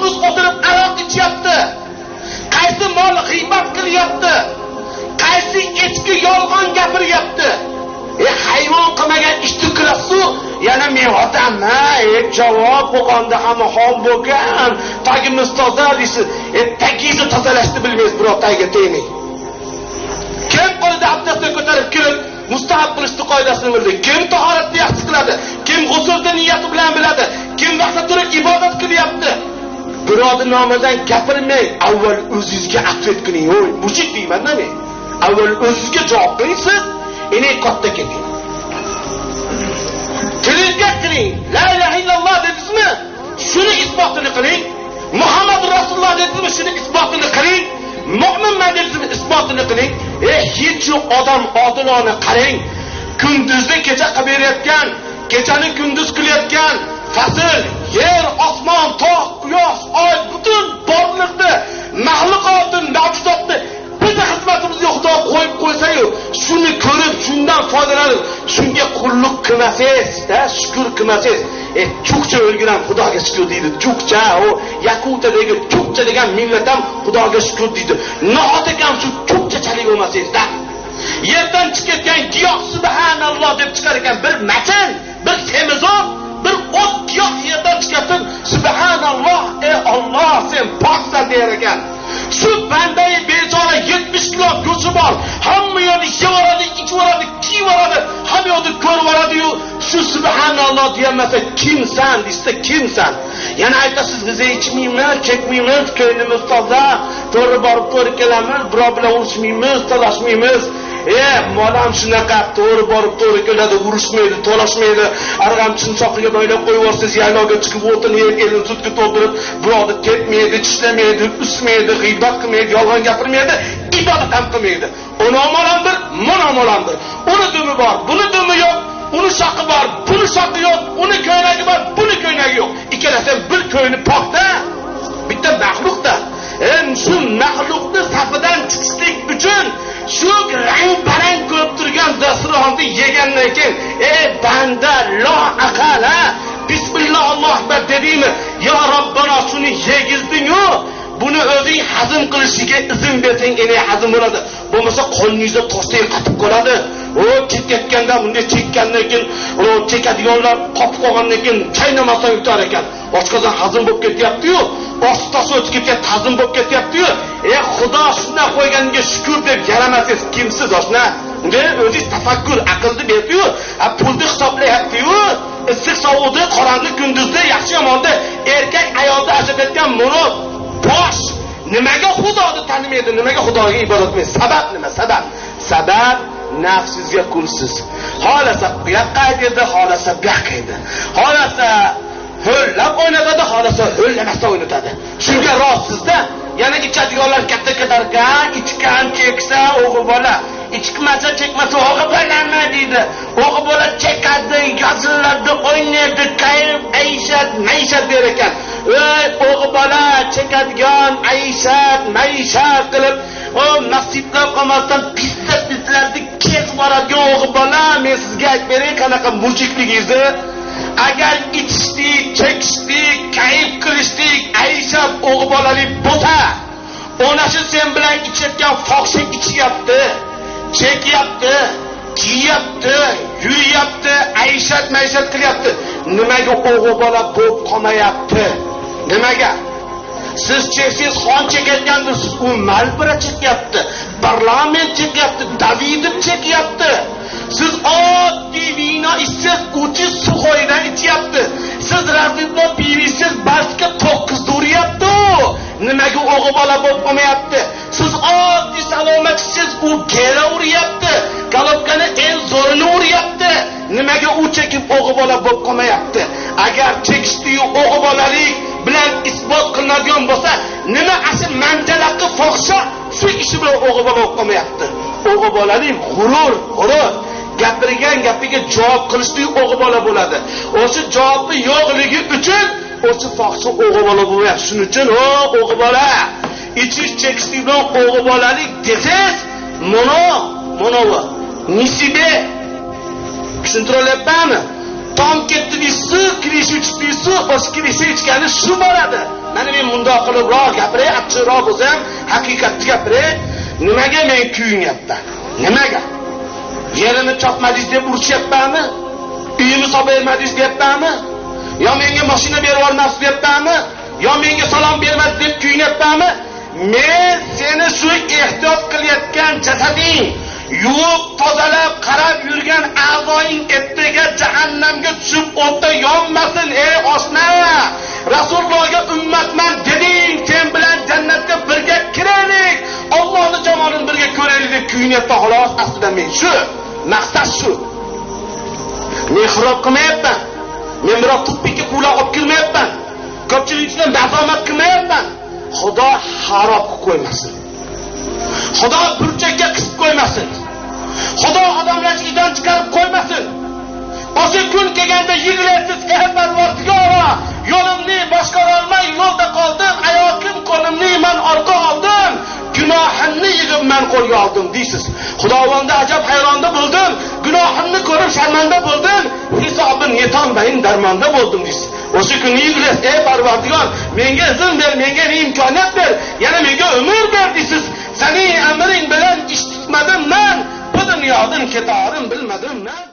Yolg'iz o'tirib aroq ichyapti? Qaysi mol g'iybat qilyapti? Qaysi echki yolg'on gapiryapti? Hayvon qilmagan ishni qilasiz, yana men odamman, javob qo'qonda hamma xom bo'lgan, tagimiz toza deysiz. Tagingizni tozalashni bilmaysiz, birov tagiga tegmang. Kim qo'lida abdastni ko'tarib kirib mustahab qilishni qoidasini bildi? Kim tahoratni yaxshi qiladi? Kim g'usulni niyati bilan biladi? Kim vaqtda turib ibodat qilyapti? Birovning nomidan gapirmang, avval o'zingizga ответ qiling. Oy, mujik deyman-da men. Avval o'zingizga javob qiling siz, endi katta keting. Tilingizga qiling. La ilaha illalloh dedingizmi? Shuni isbotini qiling. Muhammad Rasululloh dedingizmi? Shuni isbotini qiling. Mo'minman dedingizmi? Isbotini qiling. Hech yo'q odam odilona qarang. Kunduzni kecha qilib berayotgan, kechani kunduz qilayotgan, fasl, yer, osmon, tog', quyosh, oy, butun borliqni, mahluqotni, mavjudotni bizni xizmatimizga Xudo qo'yib qo'ysa-yu, shuni ko'rib, shundan foydalanib, shunga qulluq qilmasangiz, shukr qilmasangiz, chukcha o'lgan ham Xudoga shukr deydi. Chukcha, u Yakutadagi chukcha degan millat ham Xudoga shukr deydi. Nahot ekan shu chukchachalik bo'lmasangiz-da. Yerdan chiqayotgan giyoh subhanalloh deb chiqar ekan, bir machin, bir semizoq, bir o't giyoh yerdan chiqyapti, subhanalloh, ey Alloh, sen poksan der ekan. Shu bandai bechora 70 kilo go'shi bor, hamma yerni yevoradi, ichvoradi, kiyvoradi, hamma yerni ko'rvoradi-yu, shu subhanalloh deyolmasa kimsan desa kimsan? Yana aytasiz, biz ichmaymiz, chekmaymiz, ko'nglimiz toza, to'g'ri borib to'g'ri kelamiz, birov bilan urushmaymiz, talashmaymiz. Molam shunaqa to'g'ri borib to'g'ri keladi, urushmaydi, talashmaydi. Arg'amchini choqiga baylab qo'yib yuborsangiz, yaylovga chiqib o'tin yeb, elini sutga to'ldirib, birovni tepmaydi, tishlamaydi, usmaydi, g'iybat qilmaydi, yolg'on gapirmaydi, ibodat ham qilmaydi. Uni molam bir, mana molam bir. Uni dumi bor, buni dumi yo'q, uni shoqi bor, buni shoqi yo'q, uni ko'ylagi bor, buni ko'ylagi yo'q. Ikkalasi bir ko'yni pokda, bitta maxluqda. Shu maxluqni safidan chiqishlik uchun shu rang-barang ko'rib turgan dasturxonni yegandan keyin, banda lo aqal, bismillah Allohu akbar dedingmi? Ya Robbana, shuni yegizding-u, buni o'zing hazm qilishiga izn bersang, endi hazm bo'ladi. Bo'lmasa qo'lingizda toshdek qotib qoladi. O chekayotganda bunday chekkandan keyin, o chekadiganlar qotib qolgandan keyin chaynamasdan yutar ekan. Oshqozon hazm bo'lib ketyapti-yu, osh tosh o'tib ketyapti, hazm bo'lib ketyapti-yu. Xudo shunday qo'yganiga shukr deb yaramasangiz kimsiz oshna? Unga o'zingiz tafakkur, aqlni berdi-yu, pulni hisoblayapti-yu, issiq sovuqni, qorong'i kunduzni, yaxshi yomonni, erkak ayolni ajratayotgan mono bosh nimaga Xudoni tanimaydi, nimaga Xudoga ibodat qilmaydi? Sabab nima? Sabab. Sabab nafsingizga qulsiz. Xolasa bu yoqqa aytadi, xolasa bu yoqqa aytadi. Xolasa ho'llab o'ynatadi, xolasa ho'llamasdan o'ynatadi. Shunga rostsizda, yana ichadiganlar katta katarkan, ichgan, cheksa o'g'il bola, ichmasa chekmasa o'g'il bolami deydi. O'g'il bola chekadi, yoziladi, o'ynaydi, kayf, ayshat, maishat der ekan. Ey o'g'il bola chekadigan, ayshat, maishat qilib, o nasiblab qolmasdan pissa pislarni kesib boradigan o'g'il bola, men sizga aytib beray qanaqa mujikligingizni. Agar ichishlik, chekishlik, kayf qilishlik, ayshat o'g'il bolalik bo'lsa, onasi sen bilan ichayotgan fohisha ichyapti, chekyapti, kiyapti, yuryapti, ayshat maishat qilyapti. Nimaga o'g'il bola bo'lib qolmayapti? Nimaga? Siz cheksangiz xon chekayotgandirsiz, u Malbira chekyapti, parlament chekyapti, Davidov chekyapti. Siz oddiy vino ichsangiz, uchi suxoydan ichyapti. Siz razidlo pivo ichsangiz, barska 9 uryapti. Nimaga o'g'il bola bo'lib qolmayapti? Siz oddiy salomat ichsangiz, u gela uryapti. Kolobkani eng zo'rini uryapti. Nimaga u chekib o'g'il bola bo'lib qolmayapti? Agar chekishdi-yu o'g'il bolalik bilan isbot qilinadigan bo'lsa, nima asl manjalaqi fohisha shu ishi bilan o'g'il bola bo'lib qolmayapti? O'g'il bolalik g'urur, g'urur. Gapirgan gapiga javob qilishlik o'g'il bola bo'ladi. O'sha javobi yo'qligi uchun o'sha fohisha o'g'il bola bo'lyapti. Shuning uchun o'g'il bola ichish chekishlik bilan o'g'il bolalik desangiz, mono nisibe tushuntira olyapmanmi? Tom ketdi deysiz, kirishi uchib deysiz, o'sha kirishi ichgani shu boradi. Mana men Shundoq qilibroq gapiray, achchiqroq bo'lsa ham haqiqatni gapiray. Nimaga men kuyinyapman? Nimaga? Yerini chopmadingiz deb urushyapmanmi? Uyimni solib bermadingiz deyapmanmi? Yo menga mashina berib yubormasiz deyapmanmi? Yo menga salom bermadi deb kuyinyapmanmi? Men seni shu ehtiyot qilayotgan jasading, yuvib, tozalab, qarab yurgan a'zoing ertaga jahannamga tushib o'tda yonmasin, ey oshna. Rasulullohga ummatman deding, sen bilan jannatga birga kiraylik, Allohning jamolini birga ko'raylik deb kuyinyapman xolos. Aslida men shu, maqsad shu. Men xirob qilmayapman. Men birov tuppikka quvlab olib kirmayapman. Ko'pchilik ichidan nazomat qilmayapman. Xudo xarob qilib qo'ymasin. Xudo burchakka qisib qo'ymasin. Xudo odamlarni ichidan chiqarib qo'ymasin. O'sha kun kelganda yig'laysiz, ey Parvardigora, yo'limni boshqara olmay yo'lda qoldim, ayoqim qo'limni men orqa oldim, gunohimni yig'ib men qo'lga oldim deysiz. Xudovonda ajab hayronda bo'ldim, gunohimni ko'rib sharmanda bo'ldim, hisobini yetolmayin darmonda bo'ldim deysiz. O'sha kuni yig'laysiz, ey Parvardigor, menga izn ber, menga imkoniyat ber, yana menga umr ber deysiz. Sening amring bilan ish tutmadim men, bu dunyodan ketarim bilmadim men.